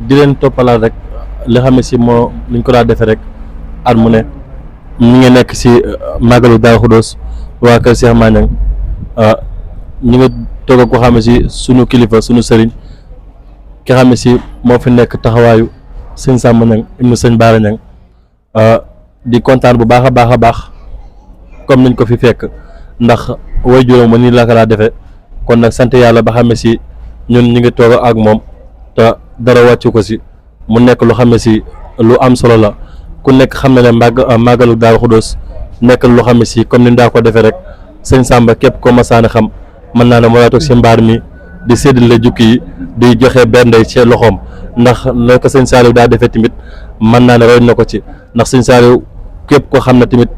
di leen toppalaat rek li xam ne si moo luñ ko daa defee rek at mu ne ñu ngi nekk si màggalu Daaru Xudoos waa kër Cheikh Magnang ñu ngi toog ak ko xam ne si sunu kilifa sunu sëriñ ki xam ne si moo fi nekk taxawaayu sëñ Samba Niang ibnu sëñ Baara Niang di kontaan bu baax a baax comme nañ ko fi fekk ndax way juróom ma nii la ko daa defee kon nag sant yàlla ba xam ne si ñun ñu ngi toog ak moom te dara wàccu ko si mu nekk lu xam ne si lu am solo la ku nekk xam ne ne màggalu Daaru Xudoos nekk lu xam ne si comme ni daa ko defee rek sëñ Samba képp ko masaana xam mën naa ne moo laa toog si mbaar mi di séddale jukki yi di joxe benn ci loxoom ndax la ko sëñ Saliou daa defee tamit mën naa ne roy na ko ci ndax sëñ Saliou képp ko xam ne tamit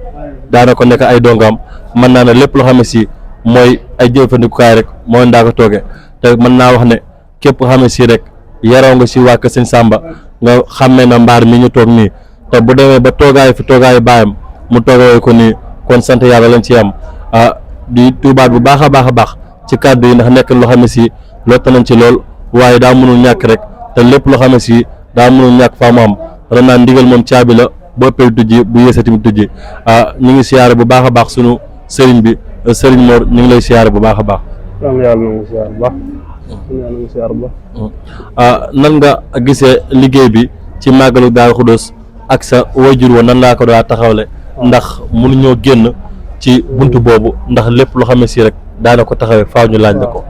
daana ko nekk ay dongaam mën naa ne lépp loo xam ne si mooy ay jëfandikukaay rek moo daa ko toogee te mën naa wax ne képp ko xam ne si rek yaroo nga si waa kër sëñ Samba nga xàmmee na mbaar mi ñu toog nii te bu demee ba toogaayu baayam mu toogee ko nii kon sant yàlla lañ ci am di tuubaat bu baax a baax ci kàddu yi ndax nekk loo xam ne si lott nañ ci lool waaye daa mënul ñàkk rek te lépp loo xam ne si daa mënul ñàkk faa mu am ren naa ndigal moom caabi la boo ëppee tujji bu yéesee tamit tujji ñu ngi siyaare bu baax a baax sunu sëriñ bi sëriñ Mor ñu ngi lay siyaare bu baax a baax. nan nga gisee liggéey bi ci màggalu Daaru Xudoos ak sa wajur wa nan laa ko daa taxawle ndax mënuñoo génn ci buntu boobu ndax lépp loo xam ne si rek daana ko taxawee faaw ñu laaj la ko.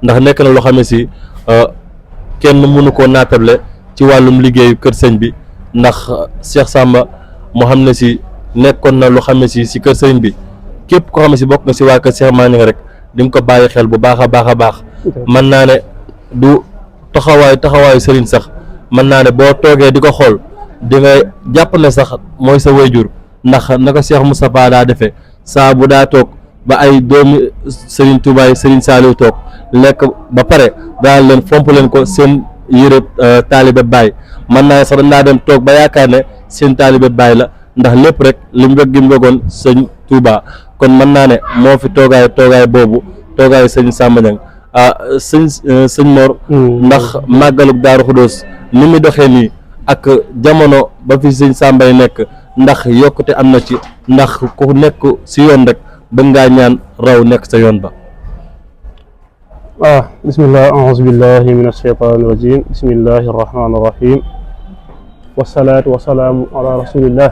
ndax nekk na loo xam ne si kenn mënu koo naatable ci wàllum liggéeyu kër sëñ bi ndax Cheikh Samba moo xam ne si nekkoon na loo xam ne si kër sëñ bi képp koo xam ne si bokk nga si waa kër Cheikh Magnang rek di nga ko bàyyi xel bu baax a baax mën naa ne du taxawaayu sëriñ sax mën naa ne boo toogee di ko xool di nga jàpp ne sax mooy sa wayjur ndax na ko Cheikh Moustapha daa defee saa bu daa toog ba ay doomi Serigne Touba yi Serigne Saliou toog lekk ba pare daal leen fomp leen ko seen yére taalibe baay mën naa ne sax dañ daa dem toog ba yaakaar ne seen taalibe baay la ndax lépp rek li mu wég gi mu wégoon sëñ Touba kon mën naa ne moo fi toogaay boobu toogaayu sëñ Samba Niang sëñ Mor ndax màggalug Daaru Xudoos ni mu doxee nii ak jamono ba fi sëñ Samba yi nekk ndax yokkute am na ci ndax ku nekk si yoon rek bëgg ngaa ñaan raw nekk sa yoon ba. bismillah a'uuzu billahi min ashaytaani rajim bismillahi arrahmaani arrahim wasalaatu wasalaamu ala rasulillah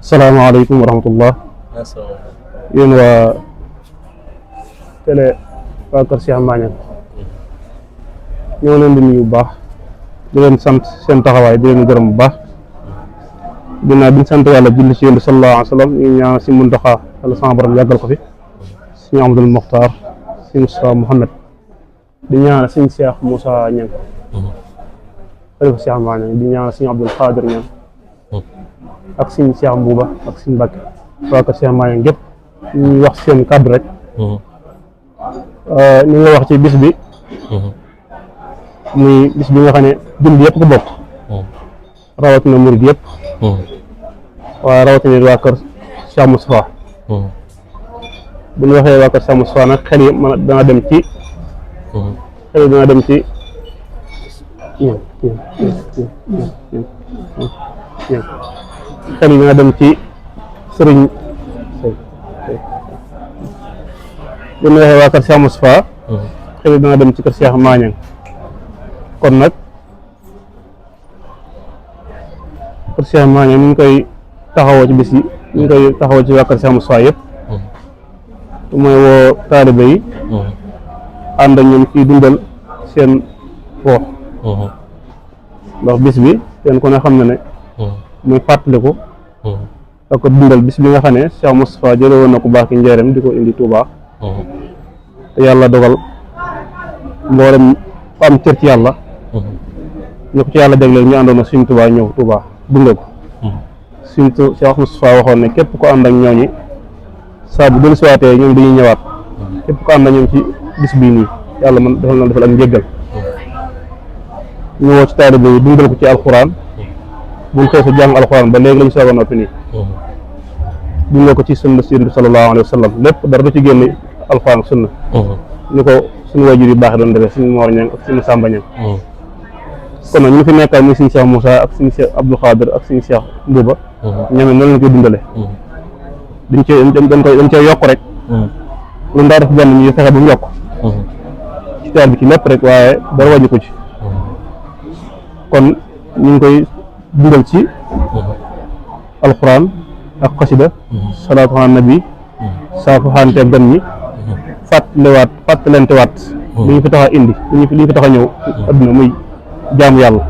asalaamaaleykum wa rahmatullah yéen waa télé waa kër Cheikh Magnang ñoo leen di nuyu bu baax di leen sant seen taxawaay di leen gërëm bu baax ginnaaw bi ñu sant yàlla julli ci yéen sallallahu alayhi wa sallam ñu ñaan si Muntaxa yàlla sama borom yàggal ko fi suñu Amadul Muxtaar si Moustapha Mouhamed di ñaan suñu Cheikh Moussa Niang xalifa Cheikh Magnang di ñaan suñu Abdul Xaadir Niang ak suñu Cheikh Mbuuba ak suñu Mbàkke waa kër Cheikh Magnang gépp ñuy wax seen kàddu rek ni nga wax ci bis bi muy bis bi nga xam ne dund yëpp ko bokk rawatina murid yëpp waaye rawatina waa kër Cheikh Moustapha bu ñu waxee waa kër Cheikh Moustapha nag xel yi dana dem ci sëriñ bu ñu waxee waa kër Cheikh Moustapha xel yi dana dem ci kër Cheikh Magnang kon nag kër Cheikh Magnang ñu ngi koy taxawoo ci bis yi ñu ngi koy taxawoo ci waa kër Cheikh Moustapha yëpp mooy woo taalibe yi ànd ak ñoom ciy dundal seen foox ndax bis bi kenn ku ne xam na ne muy fàttaliku ak ko dundal bis bi nga xam ne Cheikh Moustapha jële woon na ku baax ki njëriñ di ko indi Touba te yàlla dogal mboolem am cër ci yàlla ñu ko ci yàlla dégleel ñu àndoon ak suñ Touba ñëw Touba dundal ko suñ Cheikh Moustapha waxoon ne képp ko ànd ak ñooñi saa bu dellusiwaatee ñoom dañuy ñëwaat képp ko ànd ak ñoom ci bis bii nii yàlla man defal ak njéggal ñu woo ci taalibe yi dundal ko ci alxuraan buñ xëy sa jàng alxuraan ba léegi lañ soog a noppi nii dundal ko ci sunna Yonent bi sallallahu alayhi wa sallam lépp dara du ci génn alxuraan ak sunna ni ko suñu waajur yu baax doon defee suñu Mor Ñang ak suñu Samba Ñang kon nag ñu fi nekkal muy suñu Cheikh Moussa ak suñu Cheikh Abdou Khadir ak suñu Cheikh Mbouba ñoom noonu lañ koy dundale dañ cee yokk rek lu ndaa def benn ñu fexe ba mu yokk ci taal bi ci lépp rek waaye dara wàññi ko ci kon ñu ngi koy dundal ci alxuraan ak xasida salaatu ala nabi saafu xaante gan ñi fàttalentewaat li ñu fi tax a indi li ñu fi tax a ñëw adduna muy jaamu yàlla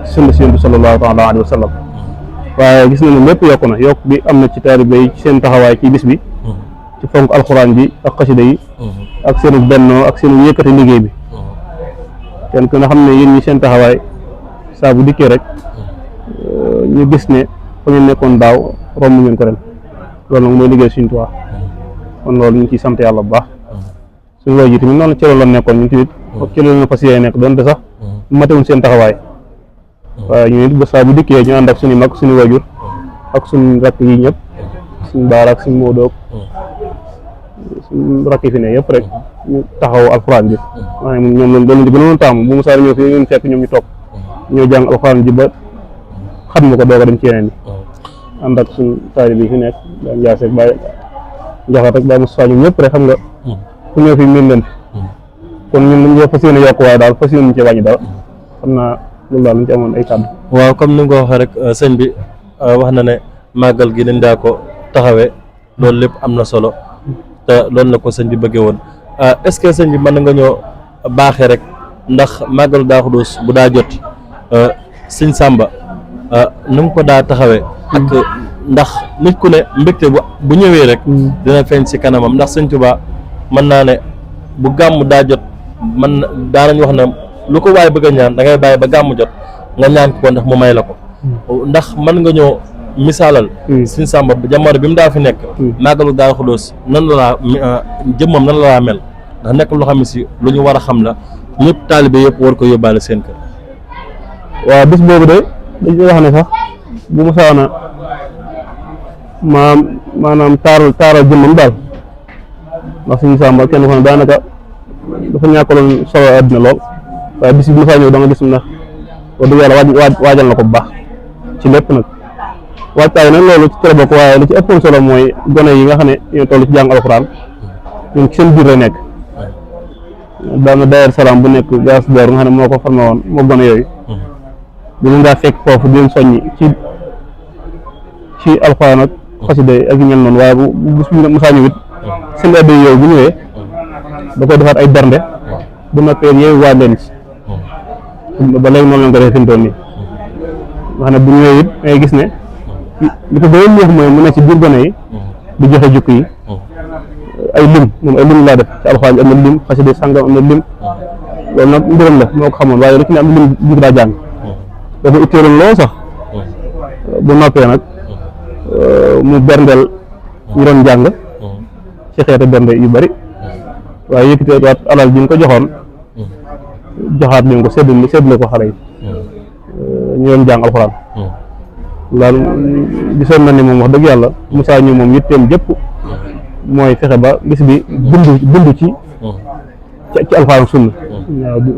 sunna si yonent bi sallallahu taala alayhi wa sallam waaye gis na ne lépp yokku na yokk bi am na ci taalibe yi ci seen taxawaay ci bis bi ci fonk alxuraan ji ak xasida yi ak seenu bennoo ak seenu yëkkati liggéey bi kenn ku nga xam ne yéen ñi seen taxawaay saa bu dikkee rek ñu gis ne fa ngeen nekkoon daaw romb ngeen ko ren loolu nag mooy liggéey suñu Tuubaa kon loolu ñu ngi ciy sant yàlla bu baax suñu waajur tamit noonu ci loolu la nekkoon ñu tamit ci loolu la fas yéene nekk doonte sax matewuñ seen taxawaay waaye ñu nit ba saa bu dikkee ñu ànd ak suñu mag suñu waajur ak suñu rakk yi ñëpp suñu baara ak suñu moodoog suñu rakk yi fi ne yëpp rek ñu taxaw alxuraan bi waaye ñoom loolu di gënoon taamu bu mu saa ñëw fi ñun fekk ñoom ñu toog ñoo jàng alxuraan ji ba xam nga ko doog a dem ci yeneen yi ànd ak suñu taalibe bi fi nekk daa njaase bàyyi njaxat rek bàyyi Moussa ñoom ñëpp rek xam nga fu ñëw fi miin leen fi kon ñun dañu fas yéene yokk waaye daal fas yéene ñu ci wàññi dara xam naa loolu daal lañ ci amoon ay kàddu. waaw comme ni nga ko waxee rek sëñ bi wax na ne màggal gi dañ daa ko taxawee loolu lépp am na solo te loolu la ko sëñ bi bëggee woon est-ce que sëñ bi mën nga ñoo baaxee rek ndax màggalu Daaru Xudoos bu daa jot sëñ Samba nu mu ko daa taxawee ak ndax nit ku ne mbégte bu ñëwee rek dina feeñ ci kanamam ndax sëñ Tuubaa mën naa ne bu gàmm daa jot man daanañ wax ne lu ko waaye bëgg a ñaan da ngay bàyyi ba gàmm jot nga ñaan ko ndax mu may la ko ndax mën nga ñoo misaalal sëñ Samba jamono bi mu daa fi nekk màggalu Daaru Xudoos nan la laa jëmmam nan la laa mel ndax nekk loo xam ne si lu ñu war a xam la ñëpp taalibe yëpp war ko yóbbaale seen kër. waaw bis boobu de dañuy wax ne sax bu mu saana maanaam taaral jëmmam daal ndax suñu Samba kenn ko ne daanaka dafa ñàkkaloon solo àddina lool waaye bis bi mu saa ñëw da nga gis ndax wax dëgg yàlla waajal na ko bu baax ci lépp nag waajtaay nag loolu ci tere bokk waaye li ci ëppoon solo mooy gone yi nga xam ne ñoo toll ci jàng alxuraan ñoom ci seen biir la nekk daana daayira salaam bu nekk gaas door nga xam ne moo ko formé woon moo gone yooyu bi ñu ngaa fekk foofu di leen soññi ci alxuraan ak xasida ak yu mel noonu waaye bu bis bu musaa ñëw it seen adda yooyu bu ñëwee da koy defaat ay bernde bu noppee yooyu waaj leen ci ba léegi noonu lañ ko defee fi mu toll nii nga xam ne bu ñëwee it ngay gis ne li ko gën a neex mooy mu ne ci biir gone yi di joxe jukk yi ay lim moom ay lim laa def ci alxuraan am na lim xasida sàngam am na lim loolu nag mbiram la moo ko xamoon waaye lu ci ne am na lim bi daa jàng dafa itteeloon lool sax bu noppee nag mu berndeel ñu doon jàng ci xeeti bernde yu bari waaye yëkkati waat alal ji ñu ko joxoon joxaat leen ko séddale ko xale yi ñu doon jàng alxuraan daal gisoon na ni moom wax dëgg yàlla Moussa ñu moom yitteem jëpp mooy fexe ba bis bi dund ci alxuraan sunna waaw bu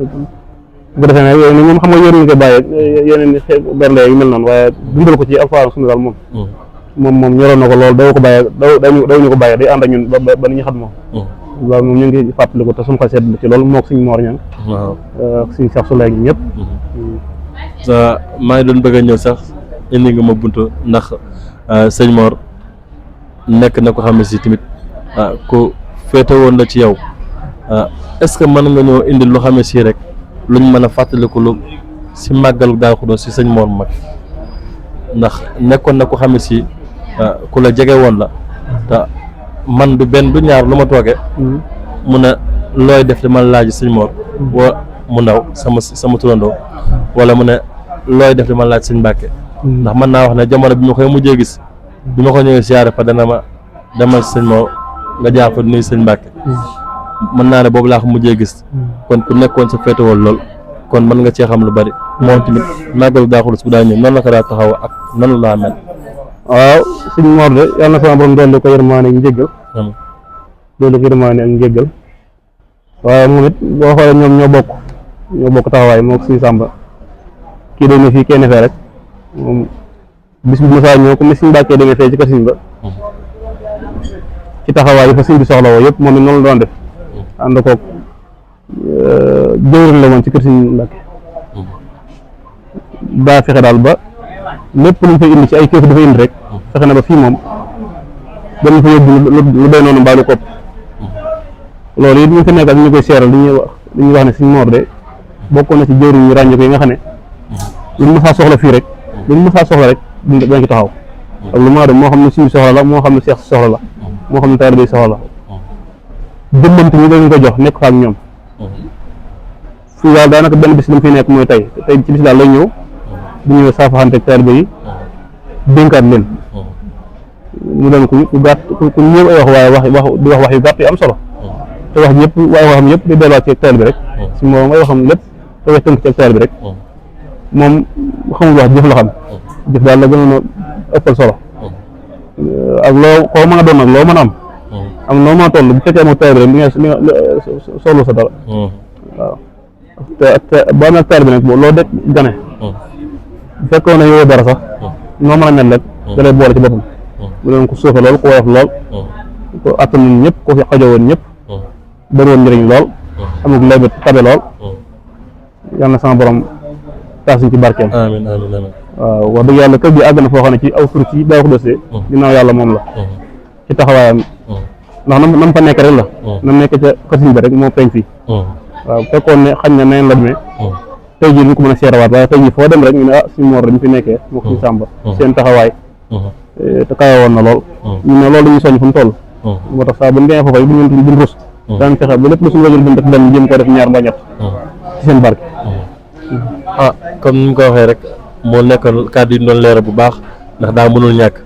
ko defee nag yooyu ni moom xam nga yéen ñu koy bàyyee yeneen bernde yu mel noonu waaye dundal ko ci alxuraan sunna daal moom ñoroon na ko lool daw ko bàyyee daw ñu ko bàyyee day ànd ak ñun ba ni ñu xam moom loolu moom ñu ngi fàttali ko te suñu xol sedd ci loolu moo ko suñu Mor Ñang ak suñu Cheikh Souley gi ñëpp maa ngi doon bëgg a ñëw sax indi nga ma buntu ndax sëñ Mor nekk na ko xam ne si tamit ku féete woon la ci yow est-ce que mën nga ñëw indi lu xam ne si rek luñ mën a fàttaliku lu si màggalu Daaru Xudoos si sëñ Mor mag ndax nekkoon na ko xam ne si ku la jege woon la te man du benn du ñaar lu ma toogee mu ne looy def li man laaj sëñ Mor wa mu ndaw sama turandoo wala mu ne looy def li man laaj sëñ Mbàkke ndax mën naa wax ne jamono bi ma koy mujjee gis bi ma ko ñëwee siyaare fa dana ma demal sëñ Mor nga jaar fa nuyu sëñ Mbàkke mën naa ne boobu laa ko mujjee gis kon ku nekkoon sa féetewal lool kon mën nga cee xam lu bari moom tamit màggalu Daaru Xudoos bu daa ñëw noonu la ko daa taxaw ak nan la mel. waaw sëñ Mor de yàlla na sama borom dolli ko yërmaane ak njëggal loolu yërmaane ak njéggal waaye moom it boo xoolee ñoom ñoo bokk taxawaay moo ko suñu sàmba kii dañ ne fii kenn fee rek moom bis bu mosaa ñëw comme suñu bàkkee demee fee ci kër Sëñ ba ci taxawaay yi fa sëñ bi soxla woo yëpp moom it noonu la doon def ànd koog jëwriñ la woon ci kër Sëñ Mbàkke daa fexe daal ba lépp lu ñu fay indi ci ay kéef dafa indi rek fexe na ba fii moom dañu fa yóbbu lu doy noonu mbaa lu kopp loolu it ñu fa nekkal ñu koy seeral li ñuy wax ne Sëñ Mor de bokkoon na ci jëwriñ ñu ràññee ko yi nga xam ne lu ñu mësaa soxla fii rek lu ñu mësaa soxla rek dañ ci taxaw ak lu maa doon moo xam ne suñu soxla la moo xam ne seex soxla la moo xam ne taalibe soxla la jëmmante ñu dañ ko jox nekk fa ak ñoom fii daal daanaka benn bis li mu fi nekk mooy tey ci bis daal lay ñëw bu ñëwee saafaxante ak taalibe yi dénkaat leen mu doon ku gàtt ku ñëw ay wax waaye di wax yu gàtt yu am solo te wax ñëpp waaye waxam yëpp di delluwaat ci ak taalibe rek si moom ay waxam lépp te wax tënk ci ak taalibe rek moom xamul wax jëf la xam jëf daal la gënoon a ëppal solo ak loo koo mën a doon nag loo mën a am loo mën a toll bu fekkee moo taalibe rek li nga solo sa dara waaw te boo amee taalibe nag loo def gane bu fekkoon ne yow dara sax noo mën a mel rek da lay boole ci boppam mu doon ko suufe lool ko woyof lool ko attan ñëpp ko fi xajoo woon ñëpp bëri woon njëriñ lool amul lay bët tabe lool yal na sama borom taasuñ ci barkeem amiin amiin amiin waaw wax dëgg yàlla kër gi àgg na foo xam ne ci aw tur ci Daaru Xudoos ginnaaw yàlla moom la ci taxawaayam ndax nam fa nekk rek la nam nekk ca kër Sëñ ba rek moo feeñ fii waaw fekkoon ne xañ na neen la demee tey jii ñu ko mën a seerawaat waaye tey jii foo dem rek ñu ne Sëñ Mor dañu fi nekkee moo ko Sëñ Sàmba seen taxawaay te kawe woon na lool ñu ne loolu dañuy soññ fu mu toll moo tax saa bu ñu demee foofa yi duñ rus daan fexe ba lépp lu suñu wajul buñ def benn jëm ko def ñaar mbaa ñett ci seen barke comme ni mu ko waxee rek moo nekk kàddu yi ñu doon leeral bu baax ndax daa mënul ñàkk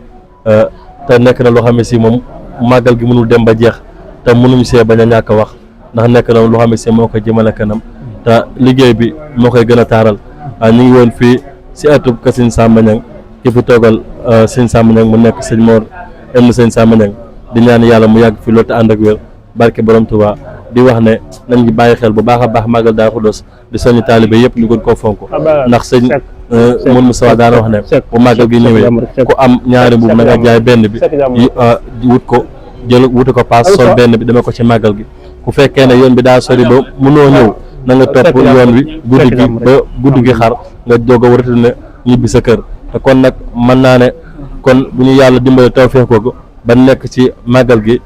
te nekk na loo xam ne si moom màggal gi mënul dem ba jeex te mënuñu see bañ a ñàkk wax ndax nekk na loo xam ne si moo ko jëmale kanam te liggéey bi moo koy gën a taaral ñu ngi woon fii si ëttub kër Sëñ Samba Niang ki fi toogal Sëñ Samba Niang mu nekk Sëñ Mor em Sëñ Samba Niang di ñaan yàlla mu yàgg fi loolu te ànd ak wér barke borom Tuubaa di wax ne nañ ngi bàyyi xel bu baax a baax màggal Daaru Xudoos di soññi taalibe yëpp ñu gën koo fonk ndax sëñ mun Moussa daana wax ne bu màggal gi ñëwee ku am ñaari mbubb na nga jaay benn bi wuti ko paas sol benn bi dama ko ci màggal gi ku fekkee ne yoon bi daa sori ba mënoo ñëw na nga topp yoon wi guddi gi xar nga doog a waratu ne ñibbi sa kër te kon nag mën naa ne kon bu ñu yàlla dimbale tawfeex ko ba nekk ci màggal gi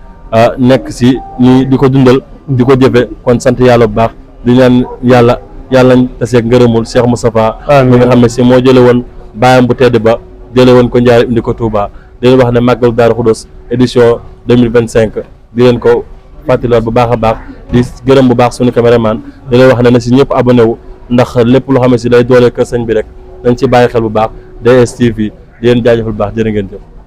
nekk si ñi di ko dundal di ko jëfe kon sant yàlla bu baax di ñaan yàlla nañ taseeg ngërëmul Cheikh Moustapha mi nga xam ne si moo jële woon baayam bu tedd ba jële woon ko Njaare indi ko Touba di leen wax ne màggal Daaru Xudoos édition 2025 di leen ko fàttaliwaat bu baax a baax di gërëm bu baax suñu caméraman di leen wax ne na si ñëpp abonné wu ndax lépp loo xam ne si day doole kër sëñ bi rek nañ ci bàyyi xel bu baax DSTV di leen jaajëfal bu baax jërë ngeen jëf